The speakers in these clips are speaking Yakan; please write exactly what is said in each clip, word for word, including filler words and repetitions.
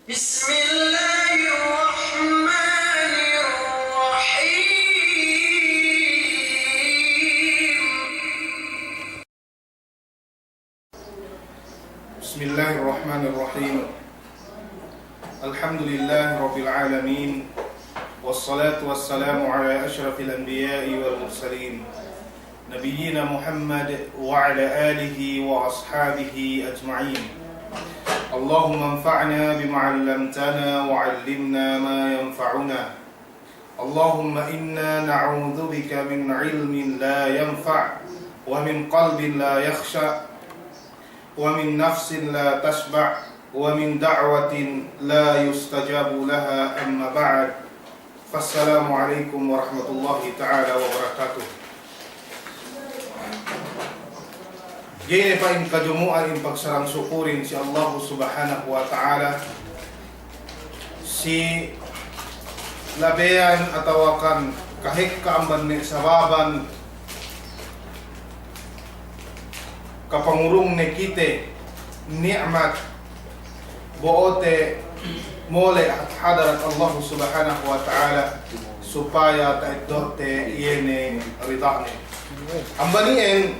بسم الله الرحمن الرحيم. بسم الله الرحمن الرحيم. الحمد لله رب العالمين. والصلاة والسلام على أشرف الأنبياء والمرسلين. نبينا محمد وعلى آله وأصحابه أجمعين. اللهم انفعنا بما علمتنا وعلمنا ما ينفعنا. اللهم إنا نعوذ بك من علم لا ينفع، ومن قلب لا يخشع، ومن نفس لا تشبع، ومن دعوة لا يستجاب لها، أما بعد. فالسلام عليكم ورحمة الله تعالى وبركاته. Ga'i ne pa'in kajumu'an in pagsarang sukurin si Allahu Subhanahu wa Ta'ala, si labeyan atawakan kahekka amban me' sababan kapangurung ne kite ni'mat bo'ote mole' hadarat Allahu Subhanahu wa Ta'ala, supaya ta'eddo'te iye ne rida'ne. Amban iyan,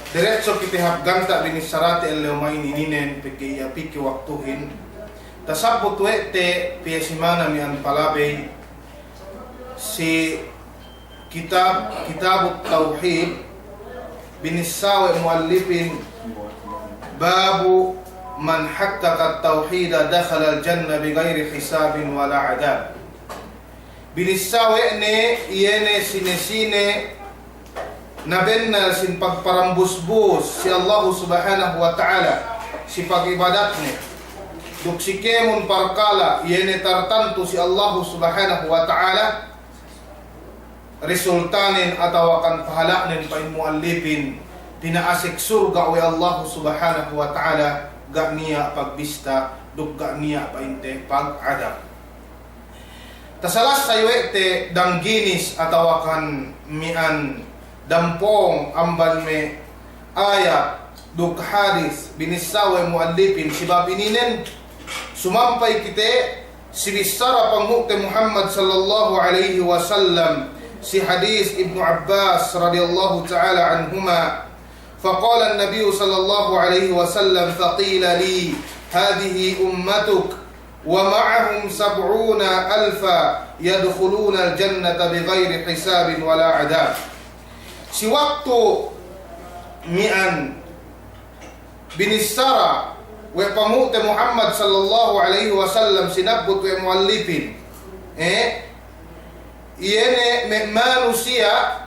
diretso kite hap ganta' binissarate ellew ma'in ininen, pegge' iye piki waktuhin. Tasabbut we' te piye si mana miya'an palabey si kitab, Kitabut Tawhid, binissa we' mu'allipin, باب من حقق التوحيد دخل الجنة بغير حساب ولا عذاب. Binissa we' ne, iye ne sine-sine nabennal sin pagparambusbus si Allahu Subhanahu wa Ta'ala si pag'ibadatne, duk si kēmon parkala' iye ne tartantu si Allahu Subhanahu wa Ta'ala, resultanen atawakan pahala'nen pa'in mu'allipin, pina'asek surga' we' Allahu Subhanahu wa Ta'ala, ga' niya' pagbista, duk ga' niya' pa'inte pag'adab. Tasalassay we' te dangginis atawakan miya'an dampong amban me' ayat duk hadis binissa we' mu'allipin si bab ininen, sumampay kite si bissara Panghu'te Muhammad sallallahu alaihi wasallam si hadis Ibnu Abbas radiyallahu ta'ala anhuma, فقال النبي صلى الله عليه وسلم: فقيل لي: هذه أمتك ومعهم سبعون ألفا يدخلون الجنة بغير حساب ولا عذاب. Si waktu miya'an binissara we' Panghu'te Muhammad sallallahu alaihi wasallam, sinabbut we' mu'allipin, eh, iye ne me' manusiya'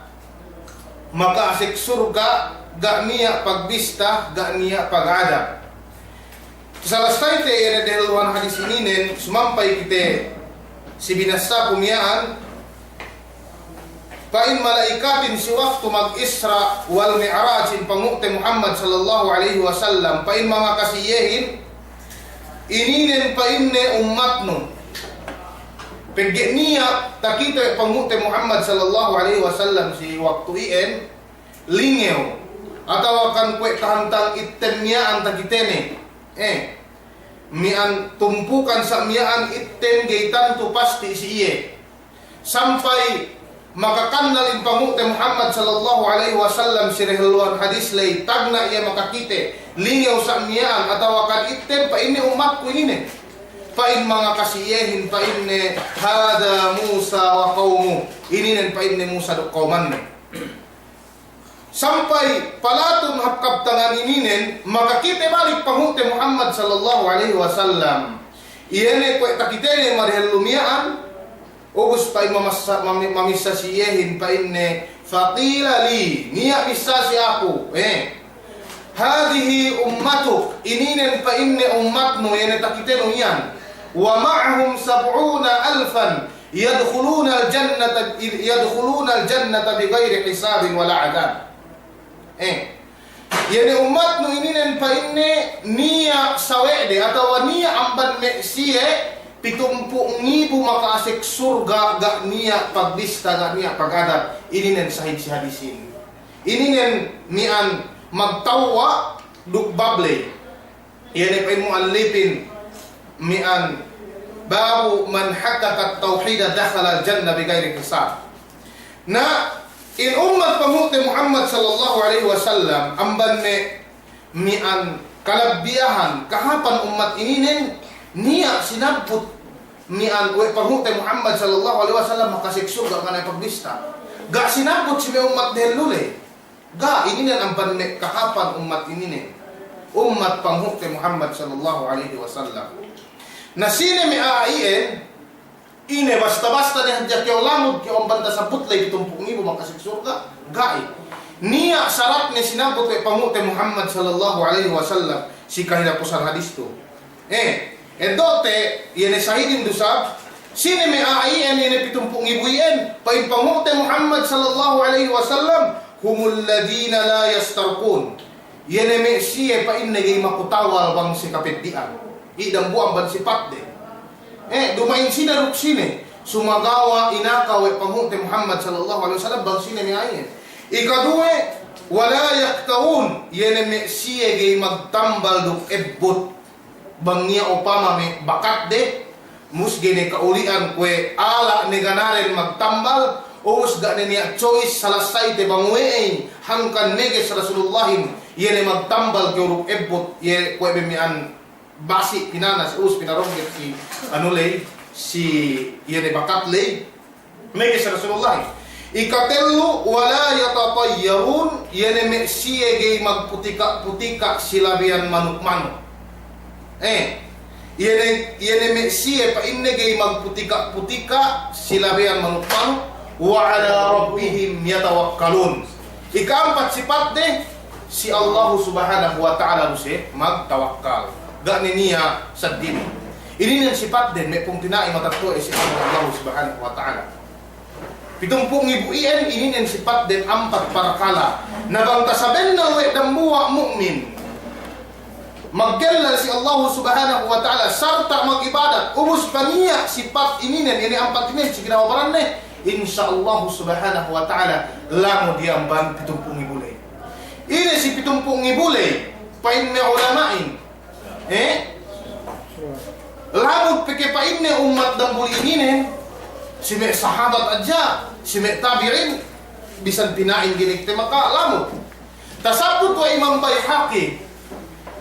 maka'asek surga', ga' niya' pagbista, ga' niya' pag'adab. Tasalassayte iye ne dehelluhan hadis ininen, sumampay kite si binassaku miya'an, pa'in mala'ikatin si waktu mag-Isra' wal Mi'raj in Panghu'te Muhammad sallallahu alaihi wasallam, pa'in mangakasi iyehin, ininen pa'inne ummatnu. Pegge' niya' takite Panghu'te Muhammad sallallahu alaihi wasallam si waktu iyan, lingew, atawakan kuwe' tahantang ittem miya'an takitene. Eh, miya'an tumpukan sa' miya'an ittem ga'i tantu pasti' si iye. Sampay makakannal in Panghu'te Muhammad sallallahu alaihi wasallam si dehelluhan hadis ley, tagna' iye makakite, lingew sa' miya'an atawakan ittem, pa'inne ummatku ininen. Pa'in mangakasi iyehin, pa'inne, هذا موسى وقومه. Ininen pa'inne Musa duk kawmanne. Sampay palatun hap kabtangan ininen, makakite balik Panghu'te Muhammad sallallahu alaihi wasallam. Iye ne kuwe' takitene madehellu miya'an, ubus pa'in mamassa-, mami-, mamissa si iyehin pa'inne, فقيل لي, niya' missa si aku, eh. هذه أمتك, ininen pa'inne ummatnu, iye ne takitenu iyan. ومعهم سبعون ألفا يدخلون الجنة، يدخلون الجنة بغير حساب ولا عذاب. Eh, iye ne ummatnu ininen pa'inne niya' sawe'de atawa niya' amban me' siye pitumpū' ngibu maka'asek surga', ga' niya' pagbista, ga' niya' pag'adab. Ininen sahid si hadisin. Ininen miya'an magtawwa' duk bab ley. Iye ne pa'in mu'allifin mi'an, babu man haqqaqat tawhida dakhalal jannah bighairi hisab. Na in ummat panghu'te Muhammad sallallahu alaihi wasallam amban me' mi'an kalabbiyahan kahāpan ummat ininen, niya' sinabbut mi'an we' panghu'te Muhammad sallallahu alaihi wasallam makasek surga' ga' niya' pagbista. Ga' sinabbut si me' ummat dehellu ley. Ga', ininen amban me' kahāpan ummat ininen. Ummat panghu'te Muhammad sallallahu alaihi wasallam. Na sine me' a'a iyan, ine basta-basta ne hadja kew lamud kew amban tasabbut ley pitumpū' ngibu makasek surga', ga'i. Niya' saratne sinabbut we' panghu'te Muhammad sallallahu alaihi wasallam si kahinapusan hadis tu. Eh, eddo'te, iye ne sahidin du isab, sine me' a'a iyan, iye ne pitumpū' ngibu iyan, pa'in panghu'te Muhammad sallallahu alaihi wasallam, humul ladhina la yastarqun. Iye ne me' siye pa'inne ga'i makutawal bang si kapeddi'an. Iye dambuwa' amban sipatde. Eh, duma'in sine duk sine. Sumagawa' inaka we' panghu'te Muhammad sallallahu alaihi wasallam bang sine me' a'a iyan. Ikaduwe, wala yaktawun. Iye ne me' siye ga'i magtambal duk ebbut. Bang niya' upama me' bakatde, mus ga'i ne ka'uli'an kuwe' ala' ne ganaren magtambal, ubus ga' ne niya' choice, salasayte bang we'ey, hangkan meges Rasulullahin, iye ne magtambal kew duk ebbut, iye kuwe' be mi'an basi' pinanas, ubus pinarongget si anu ley, si iye ne bakat ley. Meges Rasulullah. Ikatellu, wala yatatayyarun, iye ne me' siye ga'i magputika'-putika' si labeyan manuk-manuk. Eh, iye ne, iye ne me' siye pa'inne ga'i magputika'-putika' si labeyan manuk-manuk, wa ala rabbihim yatawakkalun. Ika'ampat sipatde, si Allahu Subhanahu wa Ta'ala du siye magtawakkal. Ga' ne niya' seddili. Ininen sipatden me' pungtina'i matetto'a si Allahu Subhanahu wa Ta'ala. Pitumpū' ngibu iyan, ininen sipatden ampat parkala'. Na bang tasabennal we' dambuwa' mu'min maggellal si Allahu Subhanahu wa Ta'ala sarta' magibadat, ubus paniya' sipat ininen, ine ampat ininen si ginawa baranne, insya Allahu Subhanahu wa Ta'ala, lamud iye amban pitumpū' ngibu ley. Ine si pitumpū' ngibu ley, pa'in me' ulama'in. Eh? Lamud pegge' pa'inne ummat dambuli ininen, si me' sahabat hadja, si me' tabi'in, bisan pina'in ga'i ne kite makalamud. Tasabbut we' Imam Baihaqi,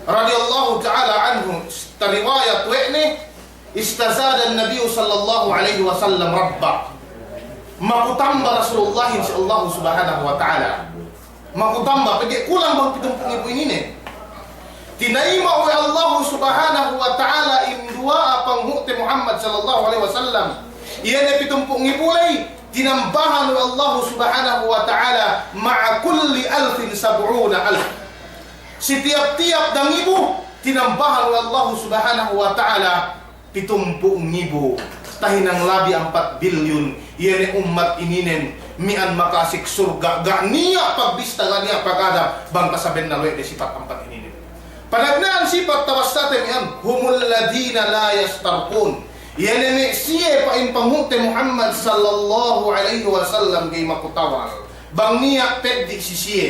radiyallahu ta'ala anhu, tariwayat we' ne, istazadan Nabiyyu sallallahu alaihi wasallam rabba. Makutamba Rasulullahin si Allahu Subhanahu wa Ta'ala. Makutamba, pegge' kulang bang pitumpū' ngibu ininen. Tinayima' we' Allahu Subhanahu wa Ta'ala in duwa'a panghu'te Muhammad sallallahu alaihi wasallam. Iye ne pitumpū' ngibu ley, tinambahan we' Allahu Subhanahu wa Ta'ala ma'a kulli alfin sab'una alf. Si tiyap-tiyap dangibu, tinambahan we' Allahu Subhanahu wa Ta'ala pitumpū' ngibu. Tahinang labi ampat bilyun, iye ne ummat ininen, mi'an makasek surga', ga' niya' pagbista, ga' niya' pagadab, bang tasabennal we' de sipat ampat ininen. Panagna'an sipat tabassate mi'an, humul ladhina la yastarqun. Iye ne me' siye pa'in panghu'te Muhammad sallallahu alaihi wasallam ga'i makutawal. Bang niya' peddi' si siye.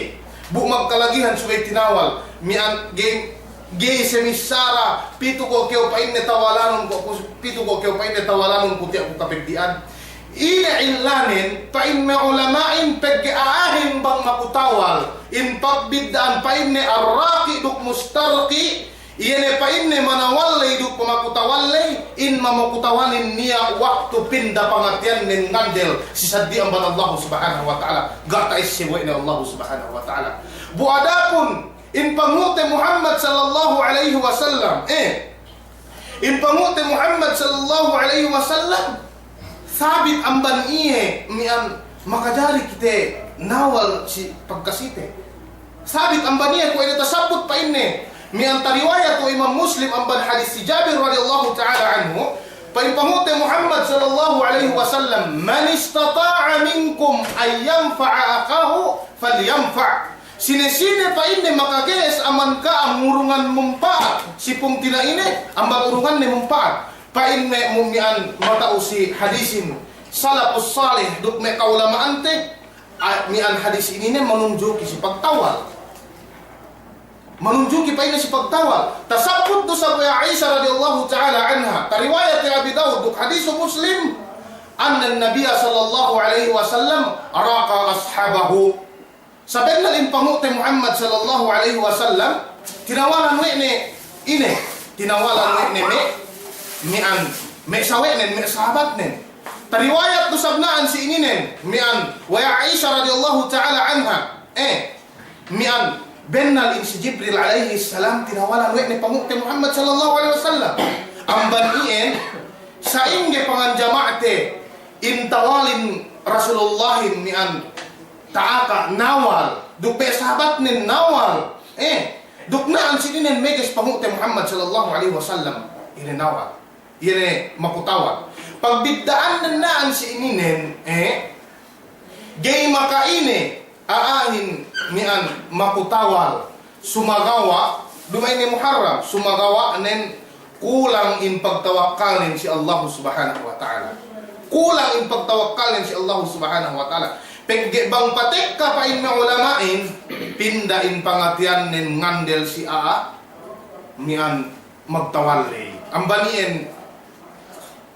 Bu magkalagihan subey tinawal. Mi'an ga'i, ga'i siye missara, pitu ko' kew pa'inne tawalanun ko', pitu ko' kew pa'inne tawalanun ku tiya' ku kapeddi'an. Ine illanen, pa'in me' ulama'in pegge' a'ahin bang makutawal. In pagbidda'an pa'inne arraqi duk mustarqi, iye ne pa'inne manawal ley duk pamakutawal ley, in mamakutawalin niya' waktu pinda pangatiyannen ngandel si saddi amban Allahu Subhanahu wa Ta'ala, ga' ta'esseb we' ne Allahu Subhanahu wa Ta'ala. Bu adapun in panghu'te Muhammad sallallahu alaihi wasallam, eh, in panghu'te Muhammad sallallahu alaihi wasallam, sabit amban iye mi'an makajari kite nawal si pagkasite. Sabit amban iye kuwe' ne tasabbut pa'inne. Mi'an tariwayat we' Imam Muslim amban hadis si Jabir radiyallahu ta'ala anhu. Pa'in panghu'te Muhammad sallallahu alaihi wasallam, "Man istata'a minkum an yanfa'a akhahu falyanfa'." Sine-sine pa'inne makage'es amban ka'am ngurungan mumpa'at si pungtina'ine, amban urunganne mumpa'at. Pa'inne mu mi'an mata'u si hadisin salafus salih duk me' ka'ulama'ante, a, mi'an hadis ininen manunjuki si pagtawal. Manunjuki pa'inne si pagtawal. Tasabbut du isab we' Aisha radiyallahu ta'ala anha. Tariwayat we' Abi Dawud duk hadis Muslim, annan Nabiyya sallallahu alaihi wasallam raqa ashabahu. Sabennal in pangu'te Muhammad sallallahu alaihi wasallam, tinawalan we' ne ine, tinawalan we' ne me', mi'an, me' sawe'nen, me' sahabatnen. Tariwayat du isab na'an si ininen, mi'an, we' Aisha radiyallahu ta'ala anha. Eh, mi'an, bennal in si Jibril alaihis salam tinawalan we' ne pangu'te Muhammad sallallahu alaihi wasallam. Amban iyan, sa'ingge panganjama'te in tawalin Rasulullahin mi'an ta'aka nawal, duk me' sahabatnen nawal, eh, duk na'an si ininen meges pangu'te Muhammad sallallahu alaihi wasallam, ine nawal. Iye ne makutawal. Pagbidda'annen na'an si ininen, eh, ga'i maka'ine a'ahin mi'an makutawal sumagawa', duma'in ne muharram, sumagawa' nen kulang in pagtawakkalnen si Allahu Subhanahu wa Ta'ala. Kulang in pagtawakkalnen si Allahu Subhanahu wa Ta'ala. Pegge' bang patekka pa'in me' ulama'in, pinda in pangatiyannen ngandel si a'a mi'an magtawal ley. Amban iyan,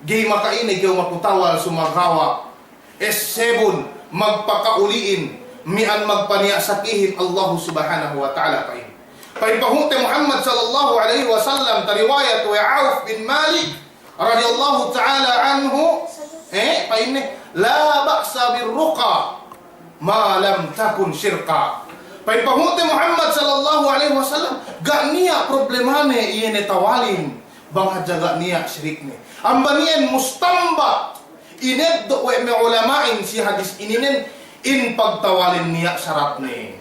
ga'i maka'ine kew makutawal sumagawa' essebun magpaka'uli'in, mi'an magpaniya' sakihin Allahu Subhanahu wa Ta'ala pa'in. Pa'in pangu'te Muhammad sallallahu alaihi wasallam, tariwayat we' Auf bin Malik radiyallahu ta'ala anhu, eh, pa'inne, "La ba'sa birruqa ma lam takun syirka." Pa'in pangu'te Muhammad sallallahu alaihi wasallam, ga' niya' problemane iye ne tawalin, bang hadja ga' niya' sirikne. Amban iyan mustanbat, ineddo' we' me' ulama'in si hadis ininen, in pagtawalin niya' saratne.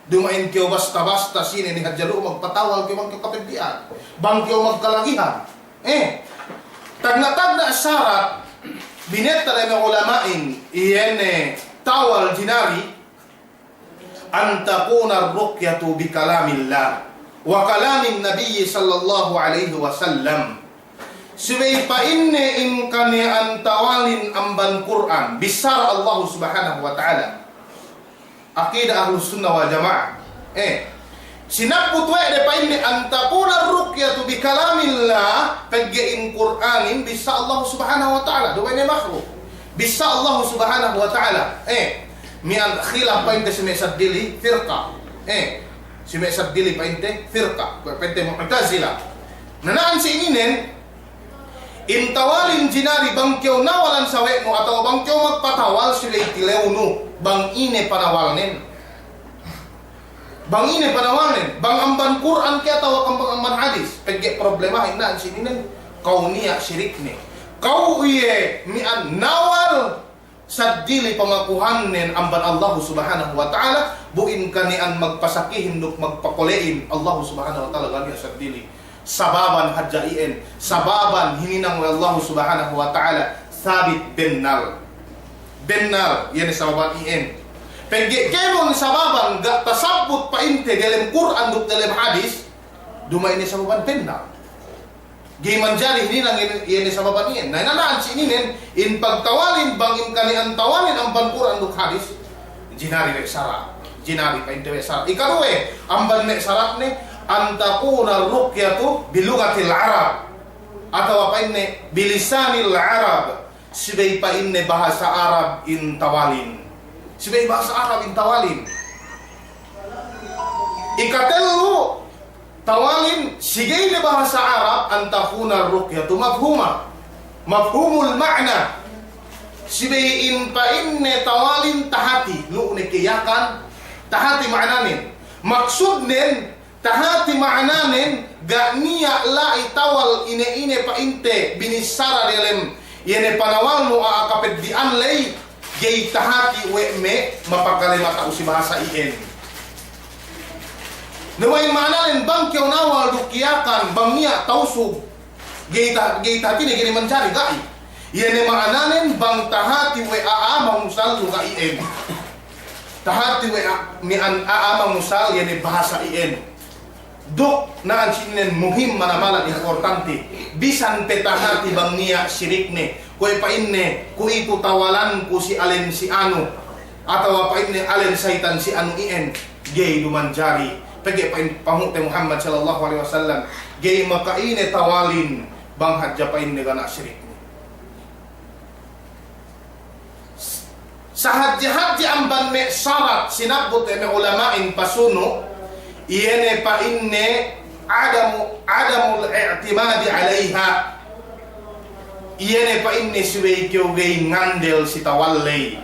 Duma'in kew basta-basta sine ne hadja lu'u magpatawal kew bang kew kapeddi'an, bang kew magkalagihan. Eh, tagna'-tagna' sarat, binetta' ne me' ulama'in, iye ne tawal jinari, an takuna ar-ruqyatu bi kalamillah wa kalamin nabiyyi sallallahu alaihi wasallam. Subey pa'inne in kaniya'an tawalin amban Kur'an, bissara Allahu Subhanahu wa Ta'ala. Aqida Ahlus Sunnah wal Jama'ah. Eh, sinabbut we' de pa'inne an takuna ar-ruqyatu bi kalamillah, pegge' in Kur'anin bissā Allah Subhanahu wa Ta'ala, duma'in ne makhluk. Bissā Allah Subhanahu wa Ta'ala. Eh, mi'an khilaf pa'inte si me' saddili firqa. Eh, si me' saddili pa'inte firqa. Kuwe' pa'inte Mu'tazila. Na na'an si ininen, in tawalin jinari bang kew nawalan sawe'nu atawa bang kew magpatawal subey tilewnu bang ine panawalnen. Bang ine panawalnen, bang amban Kur'an ke atawa bang amban hadis. Pegge' problemahin na'an si ininen, kew niya' sirikne. Kew iye mi'an nawal saddili pamakuhannen amban Allahu Subhanahu wa Ta'ala, bu in kani'an magpasakihin duk magpakole'in Allahu Subhanahu wa Ta'ala ga' niya' saddili. Sababan hadja iyan, sababan hininang we' Allahu Subhanahu wa Ta'ala, sabit bennal. Bennal, iye ne sababan iyan. Pegge' kēmon sababan ga' tasabbut pa'inte delem Kur'an duk delem hadis, duma'in ne sababan bennal. Ga'i manjari hininang iye ne, iye ne sababan iyan. Na, na, na'an si ininen, in pagtawalin, bang in kani'an tawalin amban Kur'an duk hadis, jinari we' sara'. Jinari pa'inte we' sara'. Ikaduwe, amban me' sara'ne, an takuna ar-ruqyatu bi lughatil Arab. Atawa pa'inne bi lisanil Arab. Subey pa'inne bahasa Arab in tawalin. Subey bahasa Arab in tawalin. Ikatellu, tawalin, si ga'i ne bahasa Arab, an takuna ar-ruqyatu mafhuma. Mafhumul ma'na. Subey in pa'inne tawalin tahati, lu'u ne ke Yakan, tahati ma'nanen. Maksudnen, tahati ma'nanen, ga' niya' la'i tawal ine-ine pa'inte binissara delem, iye ne panawalnu a'a kapeddi'an ley, ga'i tahati we' me' mapakale mata'u si bahasa iyan. Duma'in ma'nanen bang kew nawal duk Yakan, bang niya' Tausug. Ga'i ta-, ga'i tahatine ga'i ne manjari, ga'i. Iye ne ma'nanen bang tahati we' a'a mangusalnu ga' iyan. Tahati we' a-, mi'an a'a mangusal iye ne bahasa iyan. Duk na'an si ininen muhim, manamalan importante. Bisan pe tahati bang niya' sirikne. Kuwe' pa'inne, kuwe'itu tawalanku si alen si anu. Atawa pa'inne alen saytan si anu iyan. Ga'i du manjari. Pegge' pa'in, pangu'te Muhammad sallallahu alaihi wasallam, ga'i maka'ine tawalin bang hadja pa'inne ga' niya' sirikne. Sahadje-hadje amban me' sarat sinabbut we' me' ulama'in pasunu', iye ne pa'inne adamu, adamul i'timadi alaiha. Iye ne pa'inne subey kew ga'i ngandel si tawal ley.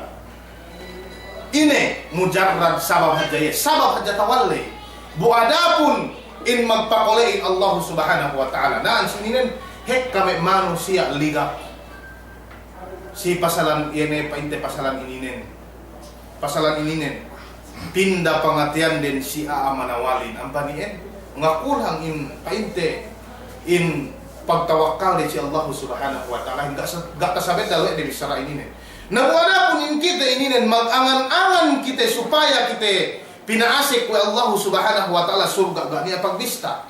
Ine, mujarrad sabab hadja iye, sabab hadja tawal ley. Bu adapun in magpakole'in Allahu Subhanahu wa Ta'ala. Na'an sininen, hekka me' manusiya' ligap si pasalan iye ne pa'inte pasalan ininen. Pasalan ininen. Pinda pangateyanden si a'a manawalin. Amban iyan, ngakulang in pa'inte in pagtawakkalde si Allahu Subhanahu wa Ta'ala. Ga' sa-, ga' tasabennal we' de bissara ininen. Na bu adapun in kite ininen, magangan-angan kite supaya kite pina'asek we' Allahu Subhanahu wa Ta'ala surga', ga' niya' pagbista.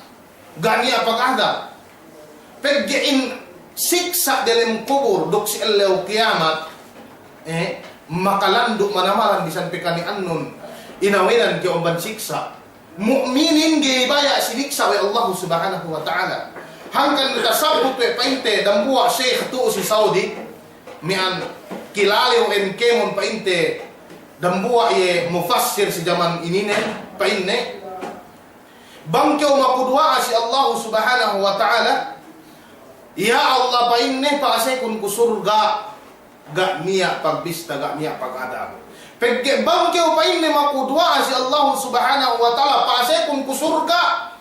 Ga' niya' pag'adab. Pegge' in siksa' delem kubul duk si ellew kiyamat, eh, makalandu' manamalan bisan pe kani'annun inawenan kew amban siksa'. Mu'minin ga'i baya' siniksa' we' Allahu Subhanahu wa Ta'ala. Hangkan tasabbut we' pa'inte dambuwa' sheikh tu'u si Saudi, miya'an kilalew en kēmon pa'inte dambuwa' iye mufassir si jaman ininen, pa'inne, bang kew maku duwa'a si Allahu Subhanahu wa Ta'ala, "Ya Allah," pa'inne, "pa'asekun ku surga', ga' niya' pagbista, ga' niya' pag'adab." Pegge' bang kew pa'inne maku duwa'a si Allahu Subhanahu wa Ta'ala, "Pa'asekun ku surga',"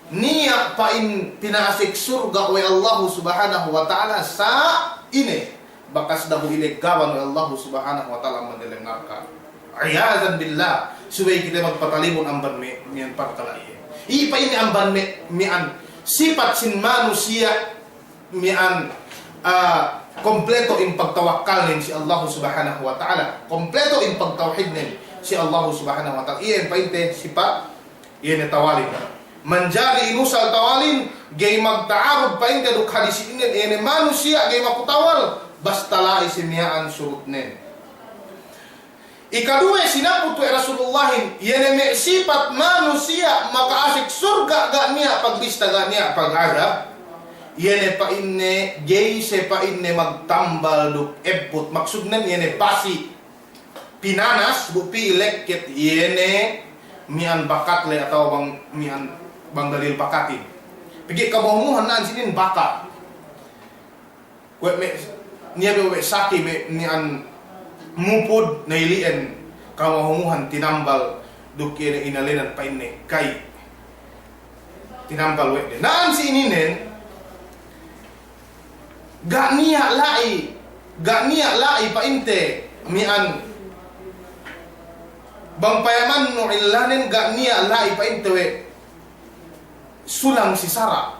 niya' pa'in pina'asek surga' we' Allahu Subhanahu wa Ta'ala sa' ine, bakas dahu' ileggaban we' Allahu Subhanahu wa Ta'ala amban delem narka'. Iyazan billah, subey kite magpatalibun amban me', miya'an parkala' iye. Iye pa'inne amban me', miya'an sipat sin manusiya' miya'an, ah, kompleto in pagtawakkalnen si Allahu Subhanahu wa Ta'ala, kompleto in pagtawhidnen si Allahu Subhanahu wa Ta'ala. Iye pa'inte sipat iye ne tawalin. Manjari inusal tawalin, ga'i magta'arud pa'inte duk hadis inin, iye ne manusiya' ga'i maku tawal, basta la'i si miya'an surutnen. Ikaduwe sinabbut we' Rasulullahin, iye ne me' sipat manusiya' maka'asek surga' ga' niya' pagbista ga' niya' pag'adab, iye ne pa'inne, ga'i siye pa'inne magtambal duk ebbut, maksudnen iye ne pasi'. Pinanas, bu pī ilekket, iye ne miya'an bakat le atawa bang, miya'an bang dalil bakatin. Pegge' kamahumuhan na'an sinin bakat. Kuwe' me', niya' be we' saki me' miya'an mupud na ili'en kamahumuhan tinambal duk iye ne inalenan pa'inne kai'. Tinambal we' de. Na'an si ininen, ga' niya' la'i, ga' niya' la'i pa'inte miya'an bang payamannu illanen ga' niya' la'i pa'inte we' sulang si sara'.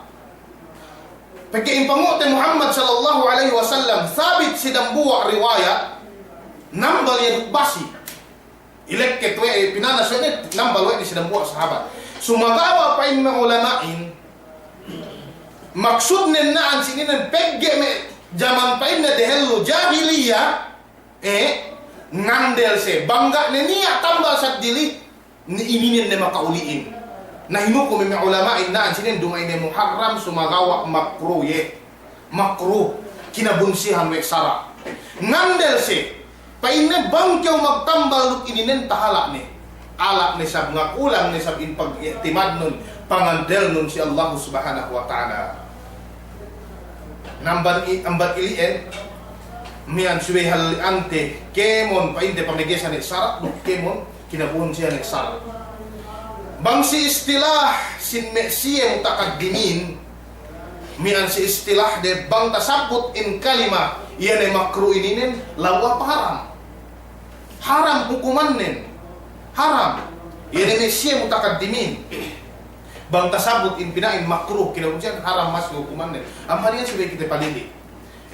Pegge' in pangu'te Muhammad sallallahu alaihi wasallam, sabit si dambuwa' riwayat, nambal iye duk basi'. Ilekket we', pinanas we' ne, nambal we' ne si dambuwa' sahabat. Sumagawa' pa'in me' ulama'in, maksudnen na'an si ininen pegge' me' jaman pa'inne dehellu jahiliya, eh, ngandel siye. Bang ga' ne niya' tambal saddili, ni ininen ne maka'uli'in. Na hinukum me' ulama'in na'an si ininen duma'in ne muharram sumagawa' makruh iye. Makruh, kinabunsihan we' sara'. Ngandel siye, pa'inne bang kew magtambal duk ininen tahala' ne. Ala' ne sab ngakulang ne sab in pag'timadnun, pangandelnun si Allahu Subhanahu wa Ta'ala. Na amban i-, amban ili'en, miya'an subey halli'ante, kēmon pa'inte pamegesan ne sara', duk kēmon kinabuhun siye ne sara'. Bang si istilah sin me' siye mutakaddimin, miya'an si istilah de bang tasabbut in kalima, iye ne makruh ininen, lawa pa haram. Haram hukumannen. Haram. Iye ne me' siye mutakaddimin. Bang tasabbut in pina'in makruh, kinabuhun siye haram masi hukumannen. Amban iyan subey kite palili'.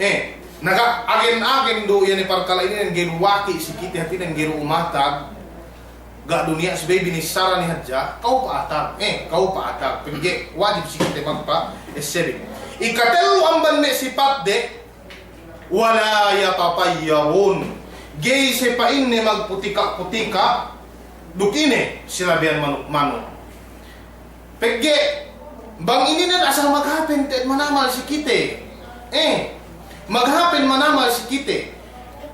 Eh, naga agen-agen du iye ne parkala' ininen ga'i du waki' si kite hātinen ga'i du umatag. Ga' du niya' subey binissara ne hadja, ka'u pa'atag, eh, ka'u pa'atag. Pegge' wajib si kite magpa'essebin. Ikatellu amban me' sipatde, wala yatatayyarun. Ga'i siye pa'inne magputika-putika, duk ine, sinabihan manuk-manuk. Pegge' bang ininen asal maghapen te'ed manamal si kite. Eh, maghapen manamal si kite.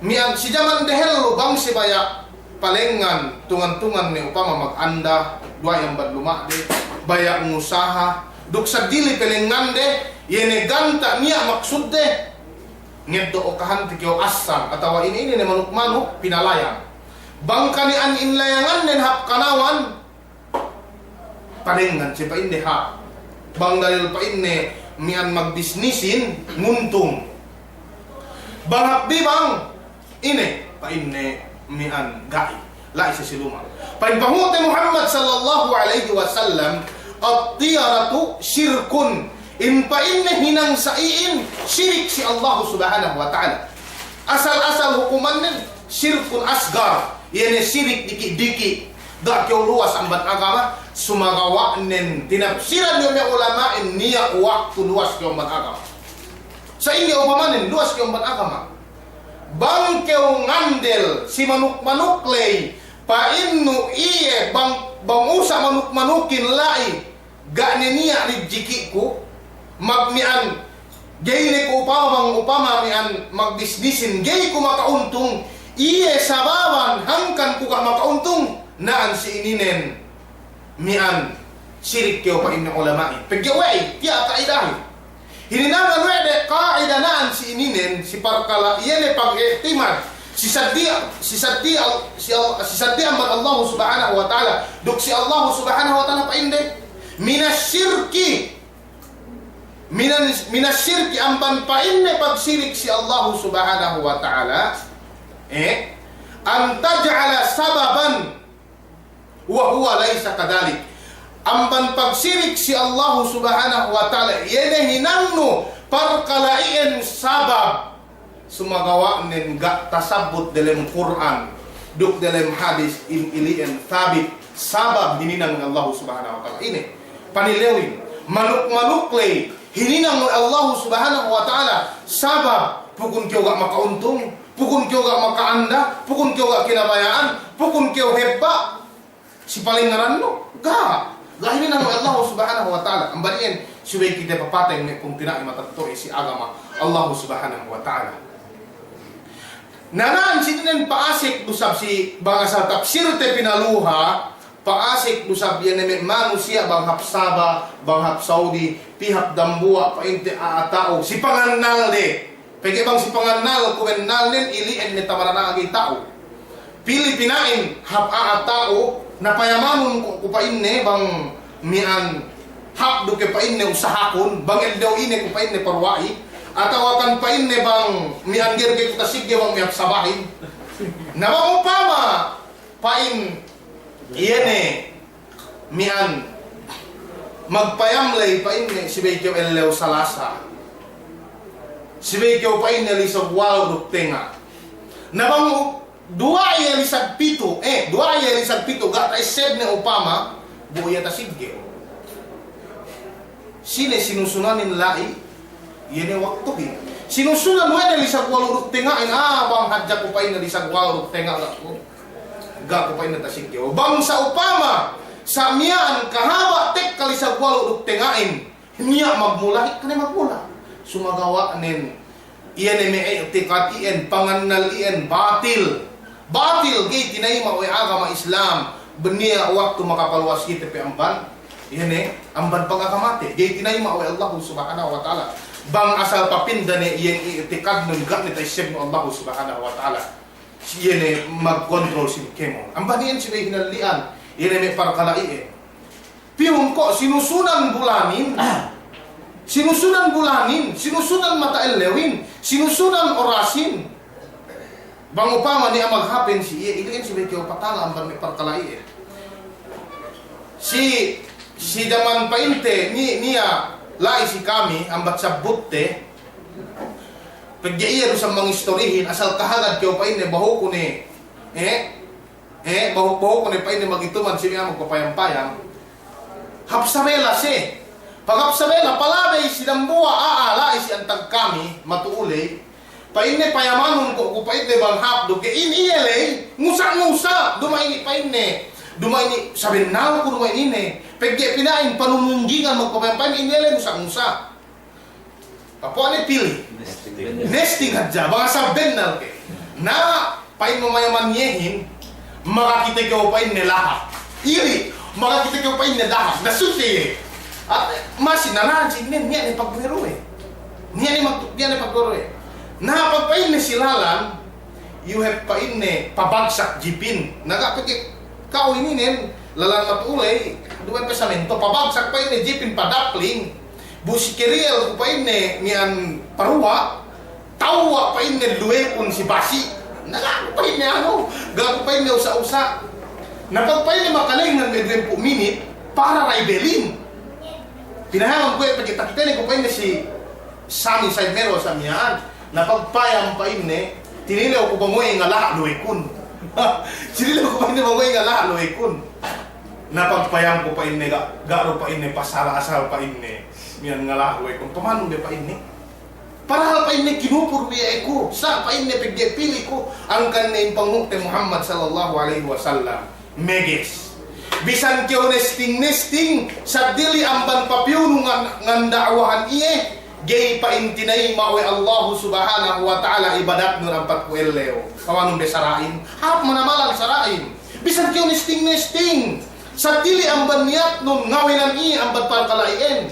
Miya'an si jaman dehellu bang si baya' palengngan tungan-tungan ne upama maganda, duwa'i amban luma'de, baya' ngusaha, duk sadili pelengngande, iye ne ganta' niya' maksudde, ngeddo' okahante kew assang, atawa ine-ine ne manuk-manuk, pinalayang. Bang kani'an inlayangannen hap kanawan, palengngan siye pa'inde hap. Bang dalil pa'inne miya'an magbisnisin, nguntung. Bang hap bibang, ine, pa'inne miya'an ga'i. La'i siye si luma'. Pa'in panghu'te Muhammad sallallahu alaihi wasallam, "At-tiyaratu syirkun." In pa'inne hinang sa'i'in sirik si Allahu Subhanahu wa Ta'ala. Asal-asal hukumannen syirkun asgar, iye ne sirik diki'-diki'. Ga' kew luwas amban agama, sumagawa'nen tinapsiran we' me' ulama'in niya' waktu luwas kew amban agama. Sa'ingge upamanen luwas kew amban agama? Bang kew ngandel si manuk-manuk ley, pa'innu iye bang, bang usa' manuk-manukin la'i, ga' ne niya' rijiki'ku, magmiya'an, ga'i ne ku upama bang upama miya'an magbisnisin, ga'i ku makauntung, iye sababan hangkan ku ga' makauntung, na'an si ininen. Miya'an sirik kew pa'inne ulama'in. Pegge' we'ey, tiya' ka'idahin. Hininangan we' de ka'ida na'an si ininen, si parkala' iye ne pag'i'timad. Si saddiya, si saddiya, si Al-, si saddiya amban Allahu Subhanahu wa Ta'ala. Duk si Allahu Subhanahu wa Ta'ala pa'inde, minasyirki. Minan-, minasyirki amban pa'inde pagsirik si Allahu Subhanahu wa Ta'ala. Eh, an taj'ala sababan wa huwa laysa kadhalik. Amban pagsirik si Allahu Subhanahu wa Ta'ala, iye ne hinangnu parkala' iyan sabab, sumagawa'nen ga' tasabbut delem Kur'an, duk delem hadis in ili'en sabit, sabab hininang Allahu Subhanahu wa Ta'ala. Ine, panilewin, manuk-manuk ley, hininang we' Allahu Subhanahu wa Ta'ala, sabab, pukun kew ga' makauntung, pukun kew ga' maka'anda, pukun kew ga' kinabaya'an, pukun kew hebba', si palengnganannu, ga'. Ga' hininang we' Allahu Subhanahu wa Ta'ala. Amban iyan, subey kite papateng me' pungtina'i matetto'e si agama Allahu Subhanahu wa Ta'ala. Nana'an si inin pa'asek du sab si bang asal tapsirte pinaluha, pa'asek du sab iye ne me' manusiya' bang hap Sabah, bang hap Saudi, pī hap dambuwa' pa'inte a'a ta'u, si pangannalde. Pegge' bang si pangannal ku bennalnen ili'en ne tamarana' ga'i ta'u. Pilipina'in hap a'a ta'u, na payamanun ku, ku pa'inne bang miya'an hap du ke pa'inne usahakun, bang ellew ine ku pa'inne paruwa'i, atawa kan pa'inne bang miya'an gerge ku tasigge bang miya'an Sabahin. Na bang upama pa'in iye ne miya'an magpayam ley pa'inne subey kew ellew Salasa. Subey kew pa'inne lisag walu' duk tenga'. Na bang u-, duwa'i iye lisag pitu', eh, duwa'i iye lisag pitu', ga' ta'essebne upama, bu iye tasigge. Sine sinusunanin la'i, iye ne waktuhin. Sinusunan we' ne lisag walu' duk tenga'in, ah, bang hadja ku pa'inne lisag walu' duk tenga' ga' ku. Ga' ku pa'inne tasigge. Bang sa'upama, sa' miya'an kahaba' tekka lisag walu' duk tenga'in, niya' magmula, hikka ne magmula. Sumagawa'nen, iye ne me' i'tikad iyan, pangannal iyan, batil. Batil, ga'i tinayima' we' agama Islam. Beniya' waktu makapaluwas kite pe amban, iye ne, amban pangagamate. Ga'i tinayima' we' Allahu Subhanahu wa Ta'ala. Bang asal papinda ne iyan i'tikadnun, ga' ne ta'essebnu Allahu Subhanahu wa Ta'ala. Iye ne magkontrol sin kēmon. Amban iyan subey hinalli'an, iye ne me' parkala' iyan. Pihun ko' sinusunan bulanin, sinusunan bulanin, sinusunan mata ellewin, sinusunan orasin. Bang upama niya' maghapen si iye, ili'in subey kew patala amban me' parkala' iye. Si, si jaman pa'inte, ni-, niya' la'i si kami, ambat sabbutte, pegge' iye du sa mangistorihin, asal kahagad kew pa'inne, bahu ku ne, eh, Eh, bahu-, bahu ku ne pa'inne magituman si me' a'a magpapayam-payam. Hap Sabela se. Pag hap Sabela, palabey si dambuwa' a'a la'i si antag kami, matu'u ley. Pa'inne payamanun ko' ku pa'inne bang hap du ke in iye ley, ngusa'-ngusa', duma'in i pa'inne. Duma'in i sabennal ku duma'in ine. Pegge' pina'in panumunggingan magpapayam-payam, ine le nusa-nusa. Papu'ane pili. Nesting. Nesting hadja, bang asal bennal ke. Na, pa'in mamayaman iyehin, makakite kew pa'inne lahat. Ili', makakite kew pa'inne lahat. Na sute iye. At, masi na lahat si nen, niya' ne pagduwe-duwe. Niya' ne mag-, niya' ne pagduwe-duwe. Na, pag pa'inne si lalan, iyu hep pa'inne pabagsak jipin. Na ga' pegge' ka'u ininen, lalan matu'u ley, duwe pe samento, pabagsak pa'inne jipin padapling. Bu si keriyel ku pa'inne miya'an paruwa', tawwa' pa'inne luwekun si basi'. Na ga' ku pa'inne anu, ga' ku pa'inne usa'-usa'. Na pag pa'inne makalengngan me' duwempū' minit, para ray belin. Pinahaman ku e pegge' takitene ku pa'inne si Sami Said Mero sa' miya'an. Na pagpayam pa'inne, tinilew ku bang we' ngalaha' luwekun. Tinilew ku pa'inne bang we' ngalaha' luwekun. Na pagpayam ku pa'inne ga', ga' du pa'inne pasala asal pa'inne. Miya'an ngalaha' luwekun. Pamanun be pa'inne. Padahal pa'inne kinupur bi iye ku. Sa' pa'inne pegge' pili ku. Angkan ne in panghu'te Muhammad sallallahu alaihi wasallam. Meges. Bisan kew nesting-nesting, seddili amban papiyunu ngan, ngan da'wahan iye, ga'i pa'in tinayima' we' Allahu Subhanahu wa Ta'ala ibadatnun ampat ku ellew. Kawanun be sara'in, hāp manamalan sara'in. Bisan kew nesting-nesting, seddili amban niyatnun ngawenan iye amban parkala' iyan.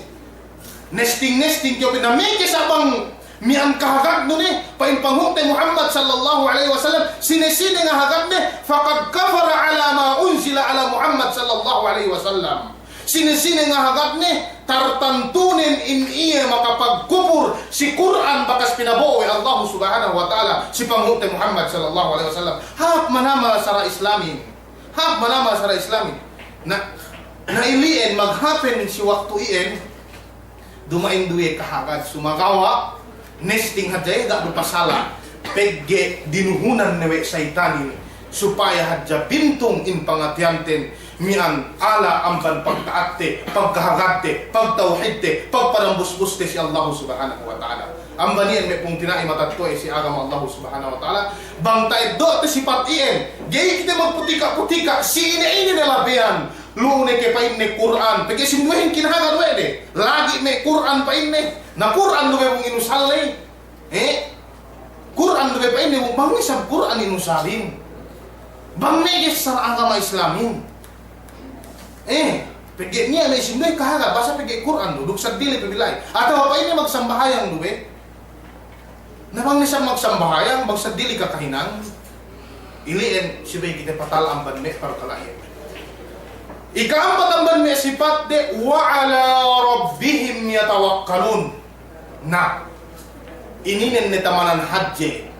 Nesting-nesting kew pina meke sa' bang miya'an kahagadnu ne, pa'in panghu'te Muhammad sallallahu alaihi wasallam, sine-sine ngahagadne, faqad kafara ala ma unzila ala Muhammad sallallahu alaihi wasallam. Sine-sine ngahagadne, tartantunen in iye makapagkupur si Kur'an bakas pinabo'o we' Allahu Subhanahu wa Ta'ala, si panghu'te Muhammad sallallahu alaihi wasallam. Hāp manamal sara' Islamin. Hāp manamal sara' Islamin. Na, na ili'en maghāpen si waktu iyan, duma'in du iye kahagad sumagawa', nesting hadja iye ga' du pasala, pegge' dinuhunan ne we' saytanin, supaya hadja bintung in pangatiyanten, miya'an ala amban pagta'atte, pagkahagadte, pagtawhidte, pagpadambusbuste si Allahu Subhanahu wa Ta'ala. Amban iyan me' pungtina'i matetto'a si agama Allahu Subhanahu wa Ta'ala, bang ta'eddo'te sipat iyan, ga'i kite magputika-putika, si ine-ine ne labeyan, lu'u ne ke pa'inne Kur'an, pegge' sinduwehin kinahagad we' de. Lagi' me' Kur'an pa'inne. Na Kur'an du be bang inusal ley. Eh? Kur'an du be pa'inne bang isab Kur'an inusalin. Bang meges sara' agama Islamin. Eh, pegge' niya' me' sinduwe kahagad, basa pegge' Kur'an du, duk seddili pe bila'i. Atawa pa'inne magsambahayang du be. Na bang ne sa' magsambahayang, bang seddili kakahinang, ili'en subey kite patal amban me' parkala' iyan. Ika'ampat amban me' sipatde, wa ala rabbihim yatawakkalun. Na, ininen ne tamanan hadje.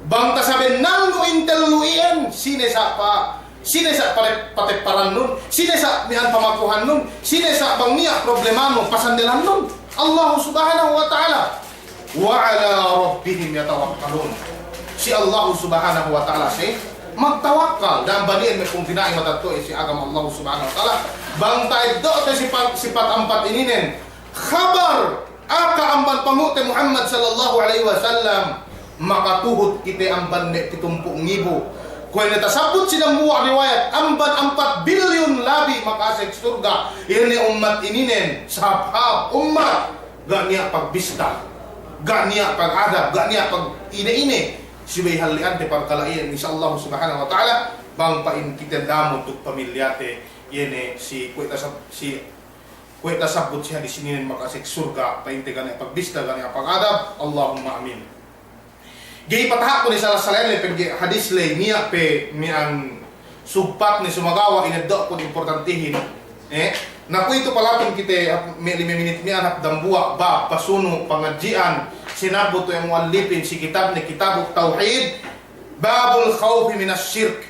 Bang tasabennalnu in tellu iyan, sine sa' pa Sine sa' pate-, patepparannun, sine sa' miya'an pamakuhannun, sine sa' bang niya' problemanu pasandelannun? Allahu Subhanahu wa Ta'ala. Wa ala rabbihim yatawakkalun. Si Allahu Subhanahu wa Ta'ala si magtawakkal. Dambuwa' iyan me' pungtina'i matetto'a si agama Allahu Subhanahu wa Ta'ala. Bang ta'eddo'te sipat, sipat ampat ininen. Khabar, aka amban panghu'te Muhammad sallallahu alaihi wasallam, makatuhut kite amban me' pitumpū' ngibu. Kuwe' ne tasabbut si dambuwa' riwayat, amban ampat bilyun labi makasek surga', iye ne ummat ininen, sahāp-hāp ummat, ga' niya' pagbista, ga' niya' pagadab, ga' niya' pag-ine-ine, subey halli'ante parkala' iyan, insya Allahu Subhanahu wa Ta'ala, bang pa'in kite damut duk pamilyate, iye ne si kuwe' tasab-, si Kuwe' tasabbut si hadis ininen makasek surga', pa'inte ga' niya' pagbista, ga' niya' pagadab, Allahumma amin. Ga'i pataha'ku ne sala-salahin le pegge' hadis le niya' pe miya'an sugpatne sumagawa' ineddo'kun importantihin. Eh, na kuwe'itu palatun kite hap me' lime minit miya'an hap dambuwa' bab pasunu' pangadji'an sinabbut we' mu'allifin si kitabne Kitabut Tawhid, Babul Khawfi Minas Shirk.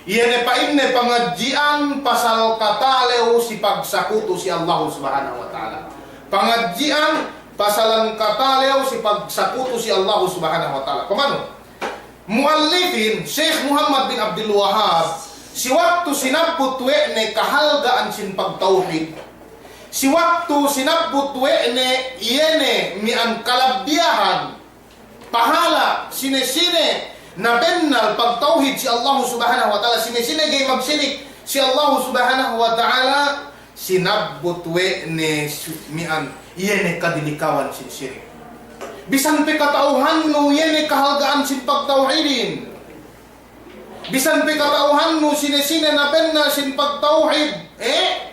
Iye ne pa'inne pangadji'an pasal katalew si pagsakutu si Allahu Subhanahu wa Ta'ala. Pangadji'an pasalan katalew si pagsakutu si Allahu Subhanahu wa Ta'ala. Pamanu? Mu'allifin, Sheikh Muhammad bin Abdul Wahhab, si waktu sinabbut we' ne kahalga'an sin pagtawhid, si waktu sinabbut we' ne iye ne miya'an kalabbiyahan, pahala', sine-sine na bennal pagtawhid si Allahu Subhanahu wa Ta'ala, sine-sine ga'i magsirik si Allahu Subhanahu wa Ta'ala, Sinabbut we' ne su-, mi'an, iye ne kadilikawan sin sirik. Bisan pe kata'uhannu iye ne kahalga'an sin pagtawhidin. Bisan pe kata'uhannu sine-sine nabennal sin pagtawhid, eh?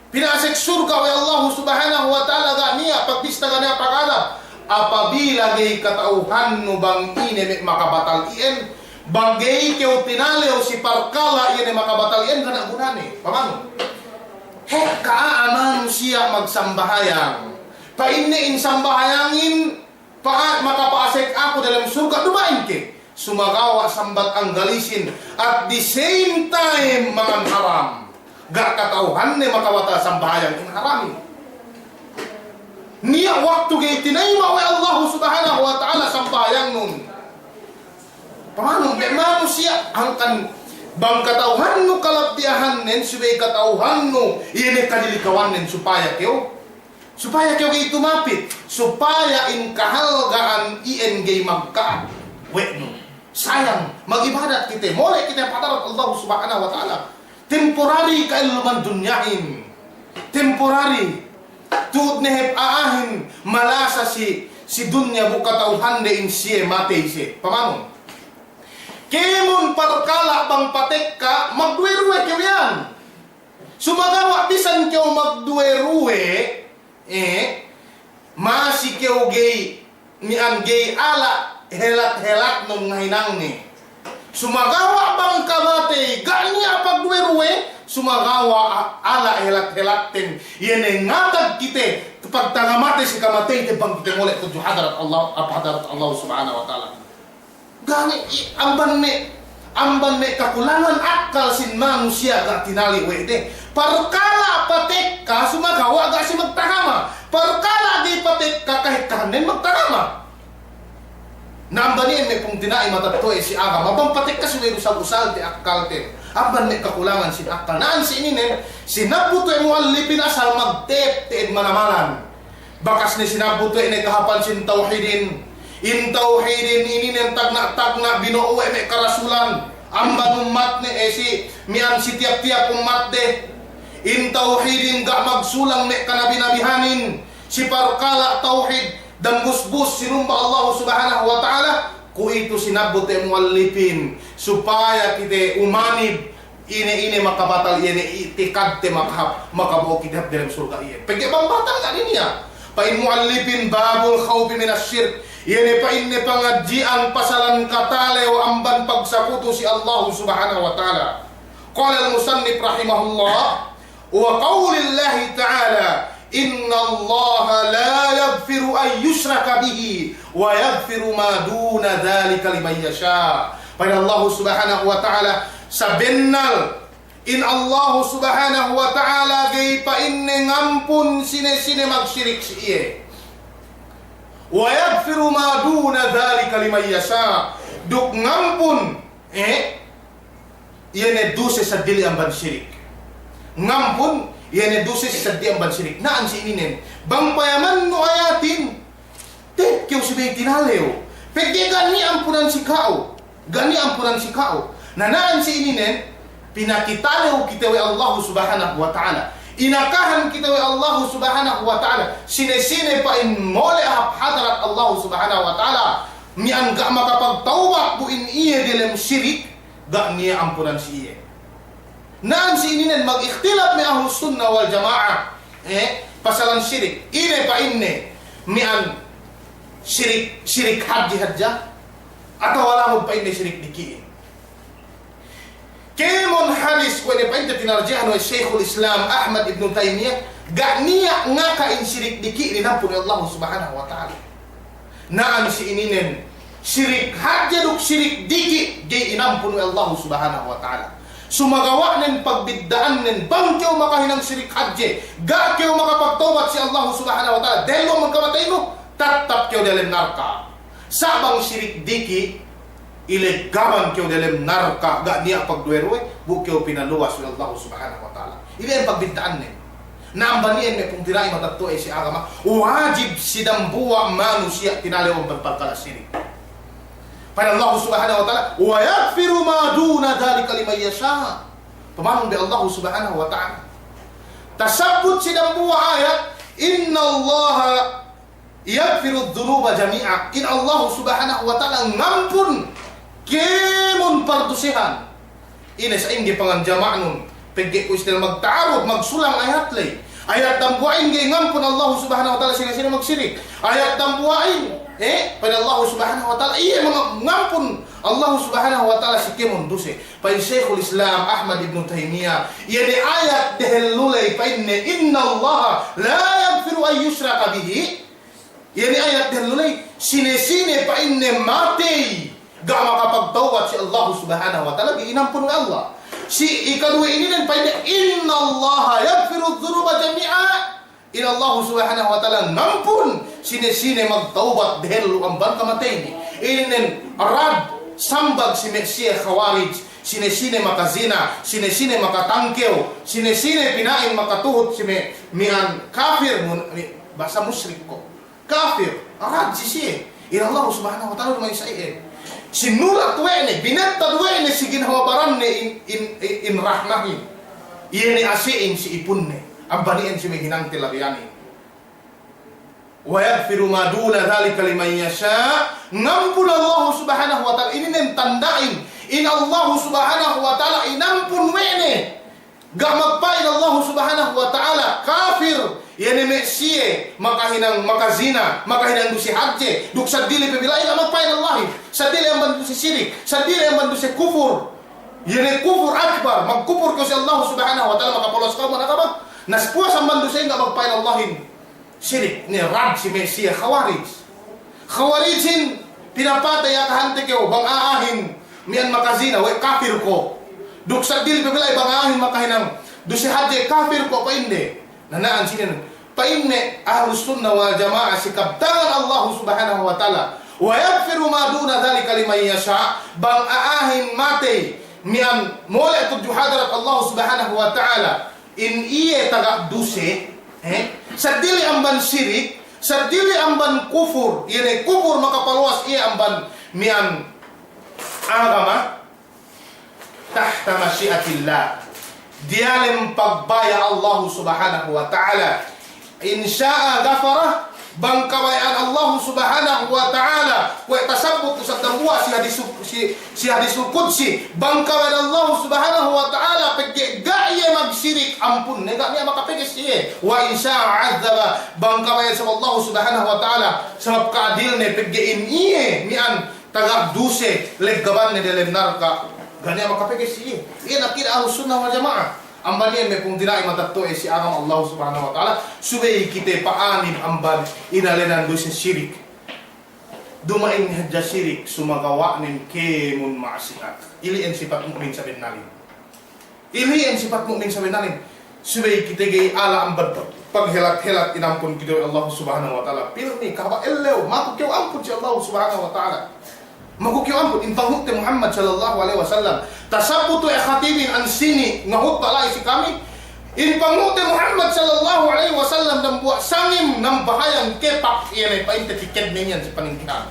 Pinasek surga' we' Allahu Subhanahu wa Ta'ala ga' niya' pagbista, ga' niya' pag'adab. Apabila ga'i kata'uhannu bang ine me' makabatal iyan, bang ga'i kew tinalew si parkala' iye ne makabatal iyan, ga' niya' gunane. Pamanu? Hekka a'a manusiya' magsambahayang. Pa'inne in sambahayangin, pa-, makapasek aku dalem surga', duma'in ke. Sumagawa' sambat anggalisin, at the same time mangan haram. Ga' kata'uhanne makabatal sambahayang in haramin. Niya' waktu ga'i tinayima' we' Allahu Subhanahu wa Ta'ala sambahayangnun. Pamanu, me' manusiya', hangkan bang kata'uhannu kalabbiyahannen, subey kata'uhannu iye ne kadilikawannen, supaya kew, supaya kew ga'i tumapit, supaya in kahalga'an iyan ga'i magka'at we' nu. Sayang, mag'ibadat kite, mole' kite hap hadarat Allahu Subhanahu wa Ta'ala. Temporary ka'elluman dunyahin. Temporary. Tu'ud ne hep a'ahin malasa si, si dunya bu kata'uhande in siye matey siye. Pamanu? Kēmon parkala' bang patekka, magduwe-ruwe kew iyan. Sumagawa' bisan kew magduwe-ruwe, eh, masi kew ga'i, mi'an ga'i ala' helat-helatnun ngahinangne. Sumagawa' bang kamatey, ga' niya' pagduwe-ruwe, sumagawa' a-, ala' helat-helatten. Iye ne ngatag kite, pagtanga matey si kamateyte bang kite mole' tudju hadarat Allah, hap hadarat Allah Subhanahu wa Ta'ala. Ga' ne, i-, amban me', amban me' kakulangan akkal sin manusiya' ga' tinalew we' de. Parkala' patekka sumagawa' ga' siye magtagama. Parkala' ga'i patekka kahekkahannen magtagama. Na amban iyan me' pungtina'i matetto'e si agama, bang patekka subey usal-usalte akkalte. Amban me' kakulangan sin akkal. Na'an si ininen, sinabbut we' mu'allipin asal magtep-, te'ed manamalan. Bakas ne sinabbut we' ne kahāpan sin tawhidin. In tawhidin ininen tagna'-tagna' bino'o we' me' karasulan amban ummatne, eh, si, mi'an si tiyap-tiyap ummatde. In tawhidin ga' magsulang me' kanabi-nabihanin. Si parkala' tawhid, dambusbus sinumba Allahu Subhanahu wa Ta'ala. Kuwe'itu sinabbut we' mu'allipin supaya kite umanib ine-ine makabatal iye ne i'tikadte makahāp, makabo'o kite hap delem surga' iye. Pegge' bang batal ga' niya'. Pa'in mu'allipin, babul khawfi minas shirk. Iye ne pa'inne pangadji'an pasalan katalew amban pagsakutu si Allahu Subhanahu wa Ta'ala. Qala al-musannif rahimahullah, wa qawlillahi ta'ala, "Innallaha la yaghfiru an yushraka bihi wa yaghfiru ma duna dhalika liman yasha." Pa'in Allahu Subhanahu wa Ta'ala, sabennal in Allahu Subhanahu wa Ta'ala ga'i pa'inne ngampun sine-sine magsirik si iye. "Wa yaghfiru ma duna dhalika liman yasha." Duk ngampun, eh, iye ne duse seddili amban sirik. Ngampun, iye ne duse seddili amban sirik. Na'an si ininen. Bang payamannu ayatin, tep kew subey tinalew. Pegge' ga' niya' ampunan si ka'u. Ga' niya' ampunan si ka'u. Na na'an si ininen, pinakitalew kite we' Allahu Subhanahu wa Ta'ala. Inakahan kite we' Allahu Subhanahu wa Ta'ala. Sine-sine pa'in mole' hap hadarat Allahu Subhanahu wa Ta'ala. Mi'an ga' makapagtawbat bu in iye delem sirik. Ga' niya' ampunan si iye. Na'an si ininen mag'ikhtilaf me' Ahlus Sunnah wal Jama'ah, eh, pasalan sirik. Ine pa'inne, mi'an sirik, sirik hadje hadja, atawa lamud pa'inne sirik diki'in. Kēmon hadis kuwe' ne pa'inte tinarjihan we' Shaykhul Islam Ahmad ibn Taymiyyah, ga' niya' ngaka in sirik diki'in inampun we' Allahu Subhanahu wa Ta'ala. Na'an si ininen, sirik hadje duk sirik diki' ga'i inampun we' Allahu Subhanahu wa Ta'ala. Sumagawa'nen pagbidda'annen, bang kew makahinang sirik hadje, ga' kew makapagtawbat si Allahu Subhanahu wa Ta'ala, dellu magkamateynu, tattap kew delem narka'. Sa' bang sirik diki', ileggaman kew delem narka', ga' niya' pagduwe-ruwe, bu kew pinaluwas we' Allahu Subhanahu wa Ta'ala. Ine iyan pagbidda'annen. Na amban iyan me' pungtina'i matetto'e si agama, wajib si dambuwa' manusiya' tinalew amban parkala' sirik. Pa'in Allahu Subhanahu wa Ta'ala, "Wa yaghfiru ma duna dhalika liman yasha'." Pamanun bi Allahu Subhanahu wa Ta'ala. Tasabbut si dambuwa' ayat, "Innallaha yaghfirudz dzunuba jami'a." In Allahu Subhanahu wa Ta'ala ngampun kēmon pardusehan. Ine sa'ingge pangan jama'nun, pegge' ku istil magta'arud, magsulang ayat ley. Ayat dambuwa'in ga'i ngampun Allahu Subhanahu wa Ta'ala sine-sine magsirik. Ayat dambuwa'in, eh, pa'in Allahu Subhanahu wa Ta'ala, iye manga-, ngampun Allahu Subhanahu wa Ta'ala si kēmon duse. Pa'in Shaykhul Islam Ahmad ibnu Taymiyyah, iye ne ayat dehellu ley pa'inne, "Innallaha la yaghfiru an yushraka bihi." Iye ne ayat dehellu ley, sine-sine pa'inne matey ga' makapagtawbat si Allahu Subhanahu wa Ta'ala, ga'i inampun we' Allah. Si ikaduwe ininen pa'inne, "Innallaha yaghfirudz dzunuba jami'a." In Allahu Subhanahu wa Ta'ala ngampun sine-sine magtawbat dehellu amban kamateyne. Ininen rad sambag si me' siye Khawarij, sine-sine makazina, sine-sine makatangkew, sine-sine pina'in makatuhut si me', miya'an kafir, mun-, mi-, bahasa musrik ko'. Kafir, rad si siye. In Allahu Subhanahu wa Ta'ala duma'in sa iye. Sinulat we' ne, binettad we' ne si ginhawa baranne in, in, in, in rahmahin. Iye ne ase'in si ipunne. Amban iyan si me' hinangte labeyanin. "Wa yaghfiru ma duna dhalika liman yasha'." Ngampun Allahu Subhanahu wa Ta'ala. Ininen tanda'in. In Allahu Subhanahu wa Ta'ala inampun we' ne. Ga' magpa'in Allahu Subhanahu wa Ta'ala kafir, iye ne me' siye makahinang makazina, makahinang duse hadje, duk seddili pe bi la'i ga' magpa'in Allahin, seddili amban duse sirik, seddili amban duse kufur, iye ne kufur akbar, magkufur kew si Allahu Subhanahu wa Ta'ala, makapaluwas kew amban agama, na si puwas amban dusehin ga' magpa'in Allahin. Sirik, ne rad si me' siye Khawarij. Khawarijin pinapatey akahante kew bang a'ahin miya'an makazina, we' kafir ko'. Duk seddili pe bi la'i bang a'ahin makahinang duse hadje, kafir ko' pa'inde. Na na'an sinin pa'inne Ahlus Sunnah wal Jama'ah si kabtangan Allahu Subhanahu wa Ta'ala, "Wa yaghfiru ma duna dhalika liman yasha'," bang a'ahin matey miya'an mole' tudju hadarat Allahu Subhanahu wa Ta'ala. In iye taga duse, eh, seddili amban sirik, seddili amban kufur, iye ne kufur makapaluwas iye amban miya'an agama, tahta mashi'atillah. Diyalem pagbaya' Allahu Subhanahu wa Ta'ala. In sha'a ghafara, bang kabaya'an Allahu Subhanahu wa Ta'ala, kuwe' tasabbut tu sa dambuwa' si hadis, si, si hadisul qudsi, bang kabaya'an Allahu Subhanahu wa Ta'ala, pegge' ga' iye magsirik, ampunne, ga' niya' makapegge' si iye. Wa in sha'a 'adhdhaba, bang kabaya'an sabab Allahu Subhanahu wa Ta'ala, sabab ka'adilne, pegge' in iye miya'an taga duse, leggabanne delem narka', ga' niya' makapegge' si iye. Iye ne akida Ahlus Sunnah wal Jama'ah. Amban iyan me' pungtina'i matetto'e si agama Allahu Subhanahu wa Ta'ala, subey kite pa'anin amban inalenan duse sirik. Duma'in hadja sirik, sumagawa'nen kēmon ma'asiyat. Ili'en sipat mu'min sabennalin. Ili'en sipat mu'min sabennalin. Subey kite ga'i ala amban paghelat-helat inampun kite we' Allahu Subhanahu wa Ta'ala. Pilmi, kahaba' ellew, maku kew ampun si Allahu Subhanahu wa Ta'ala. Maku kew ampun, in panghu'te Muhammad sallallahu alaihi wasallam. Tasabbut we' khatibin ensini' ngahutba' la'i si kami. In panghu'te Muhammad sallallahu alaihi wasallam dambuwa' sangem nambahayang kepak, iye ne pa'inte tikedne iyan si paningkihan.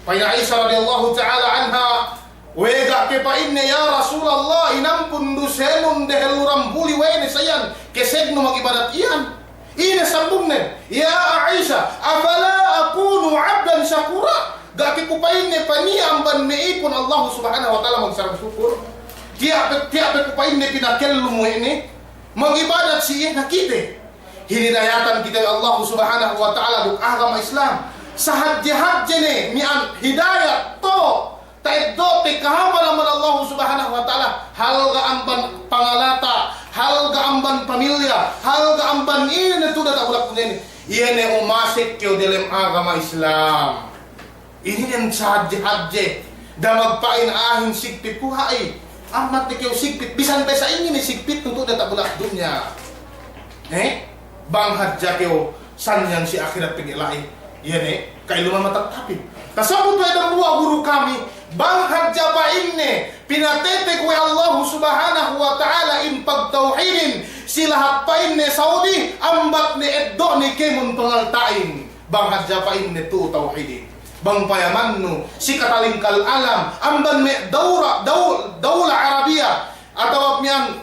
Pa'in Aisha radiyallahu ta'ala anha, we' ga' ke pa'inne, "Ya Rasulallah, inampun dusenun dehellu dambuli we' ne sa iyan, kesegnu magibadat iyan." Ine sambungnen, "Ya Aisha, afala akunu abdan shakura?" Ga' ke ku pa'inne paniya' amban me' ipun Allahu Subhanahu wa Ta'ala magsarang sukur? Tiya' pe, tiya' pe ku pa'inne pinakellum we' ne magibadat si iye? Na kite hinidayatan kite we' Allahu Subhanahu wa Ta'ala duk agama Islam. Sahadje-hadje ne miya'an hidayat to ta'eddo'te kahāpan amban Allahu Subhanahu wa Ta'ala, halga' amban pangalata', halga' amban pamilya, halga' amban ine ne tu'u diyata' bulak dunya inin. Iye ne umasek kew delem agama Islam. Ininen sahadje-hadje. Da'a magpa'in a'ahin sigpit ku ha'i. Amat ne kew sigpit. Bisan pe sa'ingge ne sigpitnu tu'u diyata' bulak dunya. Eh? Bang hadja kew sanyang si ahirat pegge' la'i. Iye ne, ka'iluman matattapin. Tasabbut we' dambuwa' guru kami, bang hadja pa'inne, pinatetek we' Allahu Subhanahu wa Ta'ala in pagtawhidin, si lahat pa'inne Saudi, ambat ne eddo'ne kēmon pangalta'in. Bang hadja pa'inne tu'u tawhidin. Bang payamannu, si katalingkal alam, amban me' dawla, daw-, dawla Arabiya, atawa miya'an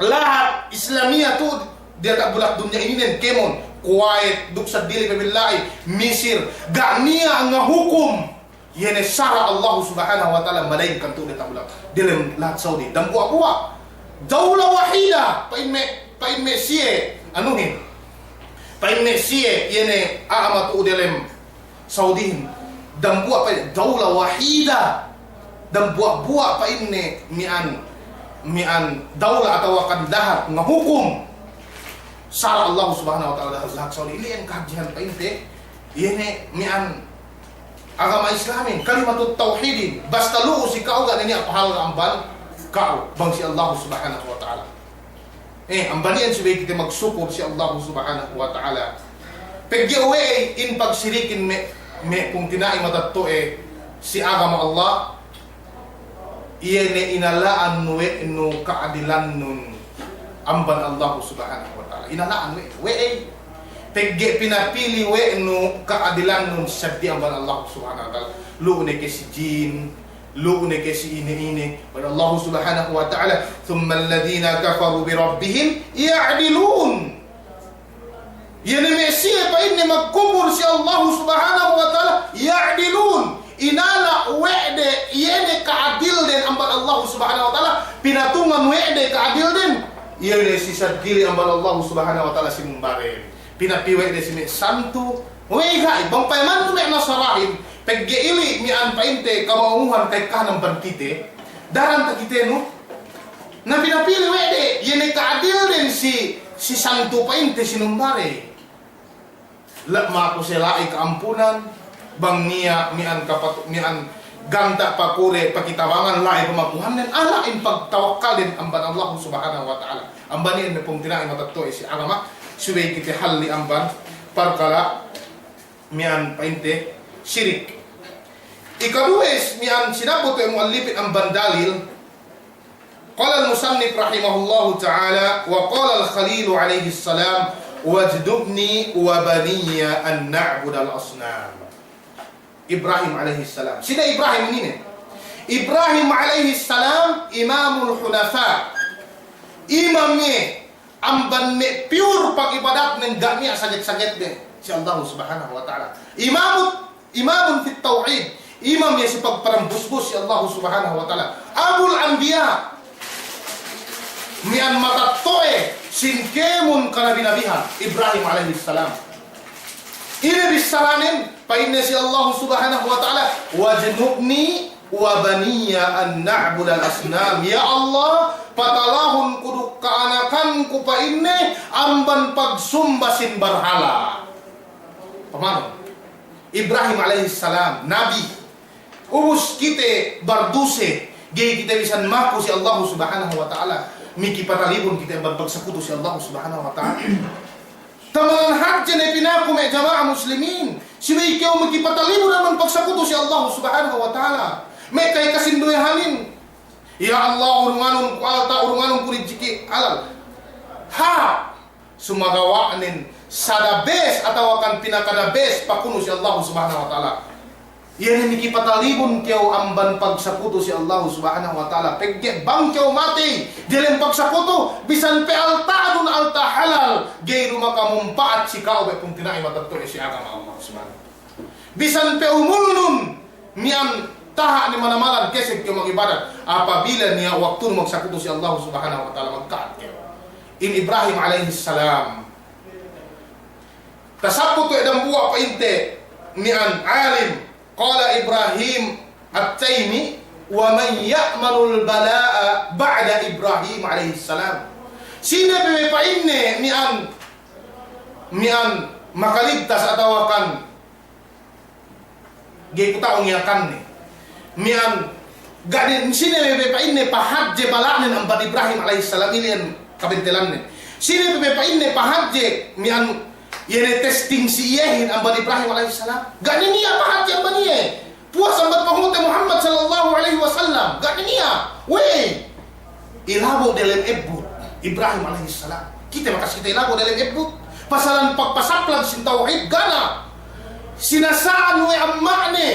lahat Islamiya tu'u, diyata' bulak dunya ininen kēmon, Kuwait, duk seddili pe billahi, Misir, ga' niya' ngahukum iye ne sara' Allahu Subhanahu wa Ta'ala, malaingkan tu'u diyata' bulak delem lahat Saudi. Dambuwa'-buwa'. Dawla wahida, pa'in me', pa'in me' siye, anuhin. Pa'in me' siye, iye ne a'a matu'u delem Saudihin. Dambuwa' pa'in, dawla wahida. Dambuwa'-buwa' pa'inne mi'an, mi'an dawla atawakan lahat ngahukum sara' Allahu Subhanahu wa Ta'ala lahat Saudi. Ili'en kahadjehan pa'inte, iye ne mi'an agama Islamin, kalimatut tawhidin, basta lu'u si ka'u ga' ne niya' pahala amban ka'u, bang si Allahu Subhanahu wa Ta'ala. Eh, amban iyan subey kite magsukur si Allahu Subhanahu wa Ta'ala. Pegge' we'ey in pagsirikin me', me' pungtina'i matetto'e si agama Allah, iye ne inala'an we' nu ka'adilannun amban Allahu Subhanahu wa Ta'ala. Inala'an we', we'ey. Pegge' pinapili we' nu ka'adilannun seddili amban Allahu Subhanahu wa Ta'ala. Lu'u ne ke si jin, lu'u ne ke si ine-ine. Pa'in Allahu Subhanahu wa Ta'ala, "Thumma alladhina kafaru bi rabbihim ya'dilun." Iye ne me' siye pa'inne magkupur si Allahu Subhanahu wa Ta'ala, ya'dilun. Inala' we' de, iye ne ka'adilden amban Allahu Subhanahu wa Ta'ala, pinatungan we' de ka'adilden. Iye ne si seddili amban Allahu Subhanahu wa Ta'ala sinumbaren. Pinapi we' de si me' santu, we'ey ga'i, bang payamannu me' Nasarahin, pegge' ili' mi'an pa'inte kama'uhan ka'ekkahan amban kite, daran takitenu, na pinapili we' de, iye ne ka'adilden si, si santu pa'inte sinumbare. La' maku se la'i ka'ampunan, bang niya' mi'an kapatu-, mi'an ganta' pakure pakitabangan la'i pamakuhannen, ala' in pagtawakkalden amban Allahu Subhanahu wa Ta'ala. Amban iyan me' pungtina'i matetto'e si agama, subey kite halli' amban parkala' mi'an pa'inte sirik. Ikaduwe mi'an sinabbut we' mu'allifin amban dalil, qala al-musannif rahimahullahu ta'ala, wa qala al-Khalilu alayhis salam, "Wajnubni wa baniya an na'budal asnam." Ibrahim alayhis salam. Sine Ibrahim ininen? Ibrahim alayhis salam imamul hunafa. Imam iye amban me' pure pag'ibadatnen, ga' niya' saget-sagetne si Allahu Subhanahu wa Ta'ala. Imamu, imamun fit tawhid. Imam iye si pagparambusbus si Allahu Subhanahu wa Ta'ala. Abul anbiya. Mi'an matetto'e sin kēmon kanabi-nabihan, Ibrahim alayhis salam. Ine bissaranen, pa'inne si Allahu Subhanahu wa Ta'ala, "Wajnubni wa baniya an na'budal asnam." Ya Allah, patalahun ku duk ka'anakanku pa'inne amban pagsumba sin barhala'. Pamanun? Ibrahim alayhis salam, nabi. Ubus kite barduse, ga'i kite bisan maku si Allahu Subhanahu wa Ta'ala, mikipatalibun kite amban pagsakutu si Allahu Subhanahu wa Ta'ala. Tamanan hadje ne pinaku me' jama'a muslimin, subey kew mikipatalibun amban pagsakutu si Allahu Subhanahu wa Ta'ala. Me' ka'ekasinduwehanin, ya Allah, urunganun ku alta', urunganun ku rijiki' halal. Ha! Sumagawa'nen sa the best atawakan pinaka the best pakunu si Allahu Subhanahu wa Ta'ala. Iye ne mikipatalibun kew amban pagsakutu si Allahu Subhanahu wa Ta'ala. Pegge' bang kew matey delem pagsakutu, bisan pe alta'dun alta' halal, ga'i du makamumpa'at si ka'u me' pungtina'i matetto'e si agama Allah Subhanahu wa Ta'ala. Bisan pe umulnun mi'an taha' ne manamalan keseg kew mag'ibadat, apabila niya' waktunu magsakutu si Allahu Subhanahu wa Ta'ala, magka'at kew. In Ibrahim alayhis salam. Tasabbut we' dambuwa' pa'inte mi'an alim, qala Ibrahim at-Taymi, "Wa man ya'manul bala'a ba'da Ibrahim alayhis salam?" Sine pe me' pa'inne mi'an, mi'an makaligtas atawakan ga'i ku ta'u ngiyakanne. Mi'an, ga' ne, sine pe pa'inne pahadje bala'nen amban Ibrahim alayhis salam, ili'en kabentelannen. Sine pe pa'inne pahadje mi'an, iye ne testing si iyehin amban Ibrahim alayhis salam. Ga' ne niya' pahadje amban iye. Puwas amban panghu'te Muhammad sallallahu alayhi wasallam. Ga' ne niya'. We'ey? Ilabo' delem ebbut, Ibrahim alayhis salam. Kite bakas kite ilabo' delem ebbut. Pasalan pagpasaplag sin tawhid, ga' ne. Sinasa'an we' amma'ne.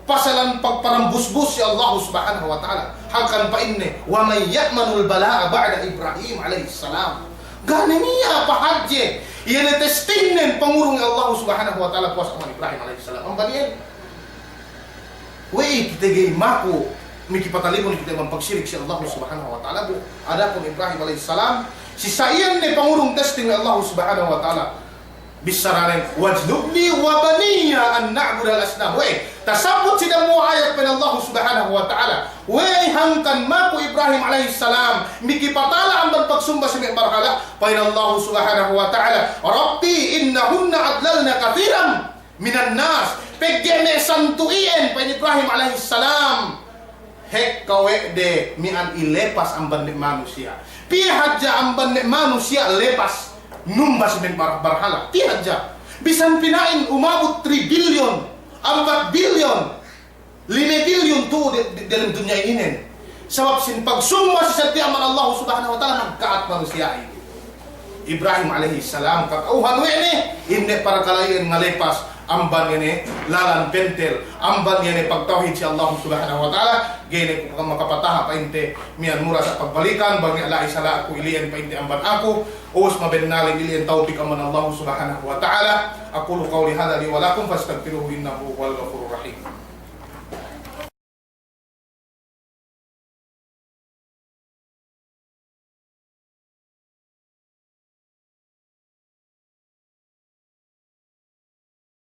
Pasalan pagparambusbus si Allahu Subhanahu wa Ta'ala. Hangkan pa'inne, "Wa man ya'manul bala'a ba'da Ibrahim alayhis salam?" Ga' ne niya' pahadje, iye ne testingnen pangurung Allah Subhanahu wa Ta'ala puwas amban Ibrahim alayhis salam. Amban iyan, we'ey kite ga'i maku miki patalibun kite amban pagsirik si Allah Subhanahu wa Ta'ala bu. Adapun Ibrahim alayhis salam, si sa' iyan ne pangurung testing Allah Subhanahu wa Ta'ala. Bissaranen, "Wajnubni wa baniya an na'budal asnam." We'ey, tasabbut si dambuwa' ayat pa'in Allah Subhanahu wa Ta'ala. We'ey hangkan maku Ibrahim alayhis salam, miki patala amban pagsumba si me' barhala', pa'in Allah Subhanahu wa Ta'ala, "Rabbi innahunna adlalna kathiran minan nas." Pegge' me' santu' iyan, pa'in Ibrahim alayhis salam, hekka we' de miya'an ilepas amban me' manusiya'. Piye hadja amban me' manusiya' lepas numba si me' bar-, barhala'. Piye hadja. Bisan pina'in umabut three billion, ampat billion, lime billion tu'u de-, de-, delem dunya ininen. Sabab sin pagsumba si seddili amban Allah Subhanahu wa Ta'ala, magka'at manusiya'in. Ibrahim alayhis salam, kata'uhan we' ne, ine parkala' iyan ngalepas, amban iye ne lalan pentel, amban iye ne pagtawhid si Allah Subhanahu wa Ta'ala, ga'i ne ku makapataha' pa'inte, miya'an mura sa' pagbalikan, bang niya' la'i sala' ku ili'en pa'inte amban aku, ubus mabennalin ili'en tawpik amban Allah Subhanahu wa Ta'ala. Aqulu qawli hadha li wa lakum fastaghfiruhu innahu huwal ghafurur rahim.